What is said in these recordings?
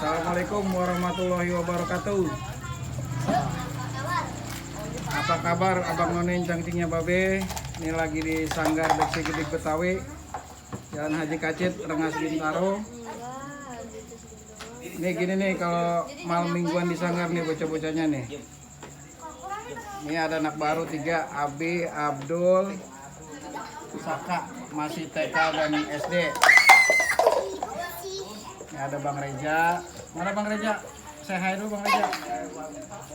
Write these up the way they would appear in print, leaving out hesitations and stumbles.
Assalamualaikum warahmatullahi wabarakatuh. Apa kabar Abang Nonin cangcingnya Babe? Ini lagi di Sanggar Beksi Gedik Betawi, Jalan Haji Kacit, Rengas Bintaro. Ini gini nih, kalau malam mingguan di Sanggar nih bocah-bocahnya nih. Ini ada anak baru 3, Abi, Abdul, Saka, masih TK dan SD. Ini ada Bang Reja. Mana Bang Reja? Saya hai dulu Bang Reja.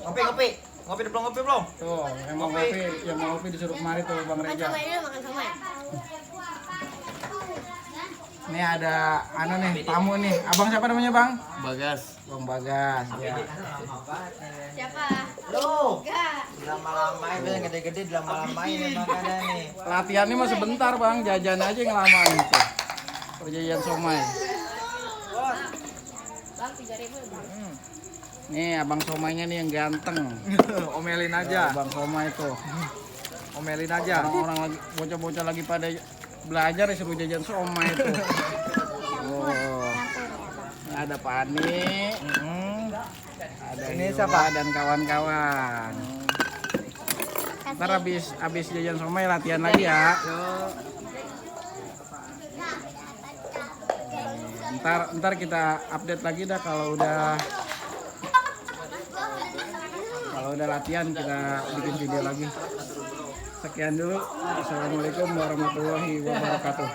Ngopi belum? Tuh, yang mau ngopi, disuruh kemari tuh Bang Reja. Makan sama ya? Ini ada nih tamu nih. Abang siapa namanya Bang? Bagas. Bang Bagas. Ya. Siapa? Lo. Enggak. Lama-lamain yang gede-gede lama-lamain nih makannya nih. Latihannya mah sebentar Bang, jajan aja ngelamain itu. Perjajan somai. Bang 3.000. Nih abang somainya nih yang ganteng. Omelin Ya, aja. abang somai tuh. Omelin aja. Orang-orang lagi bocah-bocah lagi pada belajar disuruh jajan somai tuh. Oh. Ini ada Pani. Ada Ini Yura siapa? dan kawan-kawan. Ntar habis jajan somai latihan lagi ya. Ntar kita update lagi dah kalau udah latihan kita bikin video lagi. Sekian dulu. Assalamualaikum warahmatullahi wabarakatuh.